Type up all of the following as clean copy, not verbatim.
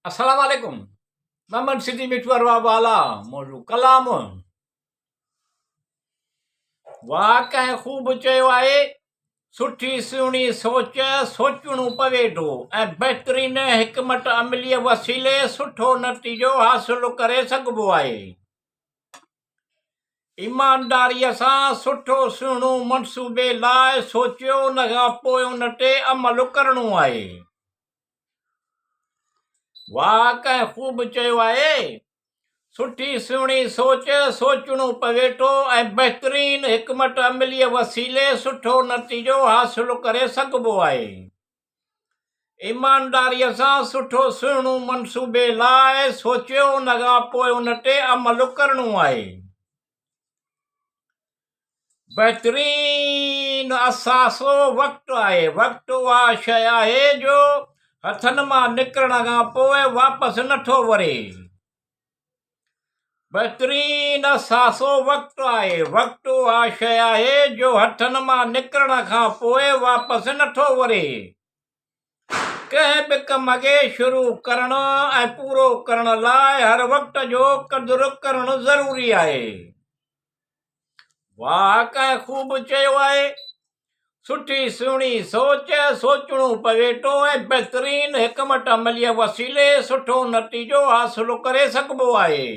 السلام عليڪم محمد سنڌي مٺو ارباب والا موضوع ڪلام واهه ڪنهن خوب چيو آهي سٺي سهڻي سوچ سوچڻو پوي ٿو ۽ بهترين حڪمت عمليء وسيلي سٺو نتيجو حاصل ڪري سگهبو آهي ايمانداريء سان سٺو سهڻو منصوبي لاء سوچيو ان کان پوء ان تي عمل ڪرڻو آهي واهه ڪنهن خوب چيو آهي، سٺي سهڻي سوچ سوچڻو پوي ٿو ۽ بهترين حڪمت عمليء وسيلي سٺو نتيجو حاصل ڪري سگهبو آهي. ايمانداريء سان سٺو سهڻو منصوبي لاء سوچيو ان کان پوء ان تي عمل ڪرڻو آهي. بهترين اثاثو وقت آهي. وقت اها شيء آهي جو هٿن مان نڪرڻ کان پوء واپس نٿو وري. بهترين اثاثو وقت آهي. وقت اها شيء آهي جو هٿن مان نڪرڻ کان پوء واپس نٿو وري. ڪنهن به ڪم کي شروع ڪرڻ ۽ پورو ڪرڻ لاء هر وقت جو قدر ڪرڻ ضروري آهي. واهه ڪنهن خوب چيو آهي. سٺي سهڻي سوچ سوچڻو پوي ٿو ۽ بهترين حڪمت عمليء وسيلي سٺو نتيجو حاصل ڪري سگهبو آهي.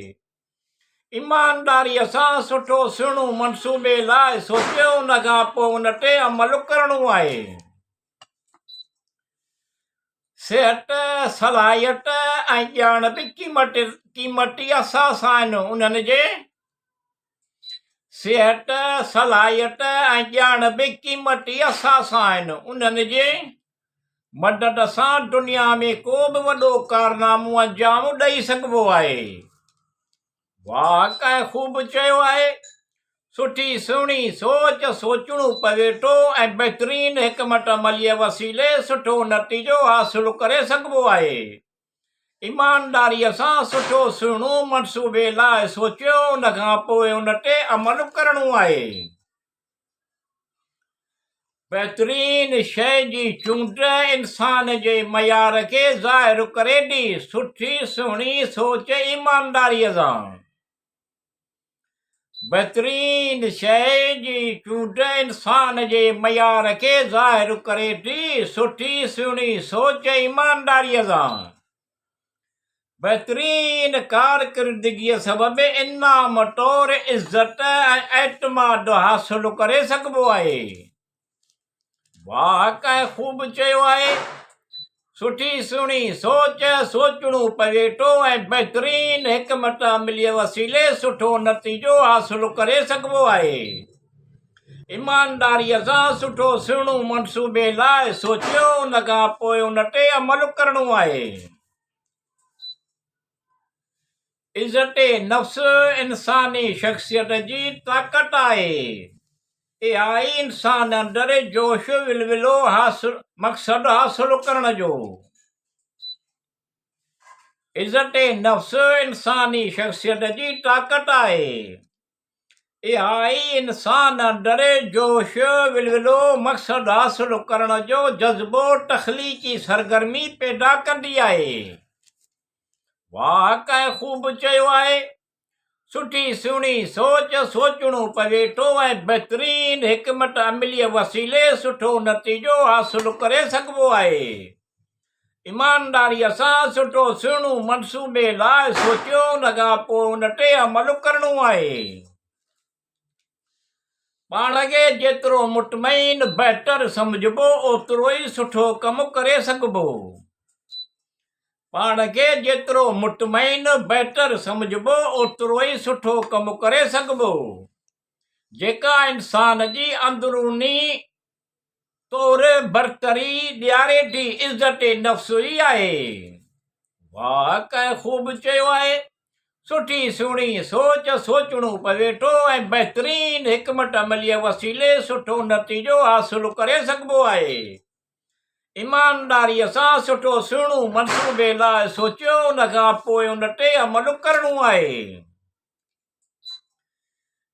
ايمانداريء سان سٺو سهڻو منصوبي لاء سوچي ان کان پوء ان تي عمل ڪرڻو آهي. صحت، صلاحيت ۽ ڄاڻ به قيمتي اثاثا آهن، انهن جي صحت، صلاحيت ۽ ڄاڻ به قيمتي اثاثا آهن، انهن جي مدد سان دنيا ۾ ڪو به وڏو ڪارنامو انجام ڏئي سگهبو آهي. واهه ڪنهن خوب چيو آهي، سٺي سهڻي سوچ سوچڻو پوي ٿو ۽ بهترين حڪمت عمليء وسيلي سٺو نتيجو حاصل ڪري سگهبو آهي. ايمانداريء سان سٺو سهڻو منصوبي لاء سوچيو ان کان پوء ان تي عمل ڪرڻو آهي. بهترين شيء جي چونڊ انسان جي معيار کي ظاهر ڪري ٿي، سٺي سهڻي سوچ ايمانداريء سان. بهترين شيء جي چونڊ انسان جي معيار کي ظاهر ڪري ٿي، سٺي سهڻي سوچ ايمانداريء سان. بهترين ڪارڪردگيء سبب انعام طور عزت ۽ اعتماد حاصل ڪري سگهبو آهي. واهه ڪنهن خوب چيو آهي، سٺي سهڻي سوچ سوچڻو پوي ٿو ۽ بهترين حڪمت عمليء وسيلي سٺو نتيجو حاصل ڪري سگهبو آهي. ايمانداريء سان سٺو سهڻو منصوبي لاء سوچيو ان کان پوء ان تي عمل ڪرڻو آهي. عزت نفس انساني شخصيت جي طاقت آهي. اها ئي انسان اندر جوش ولولو حاصل مقصد حاصل ڪرڻ جو. عزت نفس انساني شخصيت جي طاقت آهي. اها ئي انسان اندر جوش، ولولو، مقصد حاصل ڪرڻ جو جذبو، تخليقي سرگرمي پيدا ڪندي آهي. واهه ڪنهن خوب چيو آهي، سٺي سهڻي سوچ سوچڻو پوي ٿو ۽ بهترين حڪمت عمليء وسيلي سٺو نتيجو حاصل ڪري سگهبو آهي. ايمانداريء سان سٺو سهڻو منصوبي لاء سوچيو ان کان پوء ان تي عمل ڪرڻو آهي. پاڻ کي جيترو مطمئن، بهتر، سمجهبو اوترو ئي سٺو ڪم ڪري سگهبو. پاڻ کي جيترو مطمئن، بهتر، سمجهبو اوترو ئي سٺو ڪم ڪري سگهبو. جيڪا انسان جي اندروني طور برتري ڏياري ٿي عزت نفس ئي آهي. واهه ڪنهن خوب چيو آهي. سٺي سهڻي سوچ سوچڻو پوي ٿو ۽ بهترين حڪمت عمليء وسيلي سٺو نتيجو حاصل ڪري سگهبو آهي. ايمانداريء سان سٺو سهڻو منصوبي لاء سوچيو ان کان پوء ان تي عمل ڪرڻو آهي.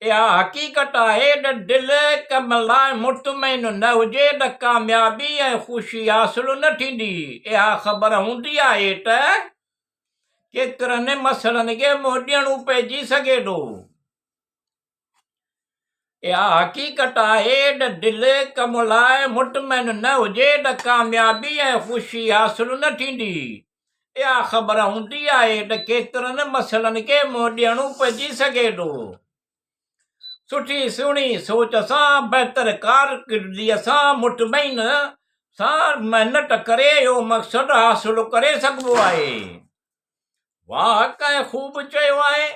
اها حقيقت آهي ته دل ڪم لاء مطمئن نه هجي ته ڪاميابي ۽ خوشي حاصل نه ٿيندي. اها خبر هوندي آهي ته. ڪيترن مسئلن کي منهن ڏيڻو پئجي سگهي ٿو. اها حقيقت آهي ته دل ڪم لاء مطمئن نه هجي ته ڪاميابي ۽ خوشي حاصل نه ٿيندي. اها خبر هوندي آهي ته ڪيترن مسئلن کي منهن ڏيڻو پئجي سگهي ٿو. سٺي سهڻي سوچ سان بهتر ڪارڪردگيء سان مطمئن سان محنت ڪري اهو مقصد حاصل ڪري سگهبو آهي. واهه ڪنهن خوب چيو آهي.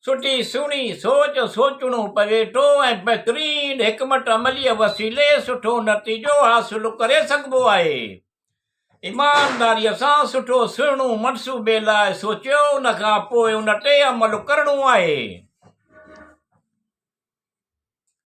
سٺي سهڻي سوچ سوچڻو پوي ٿو ۽ بهترين حڪمت عمليء وسيلي سٺو نتيجو حاصل ڪري سگهبو آهي. ايمانداريء سان سٺو سهڻو منصوبي لاء سوچيو ان کان پوء ان تي عمل ڪرڻو آهي.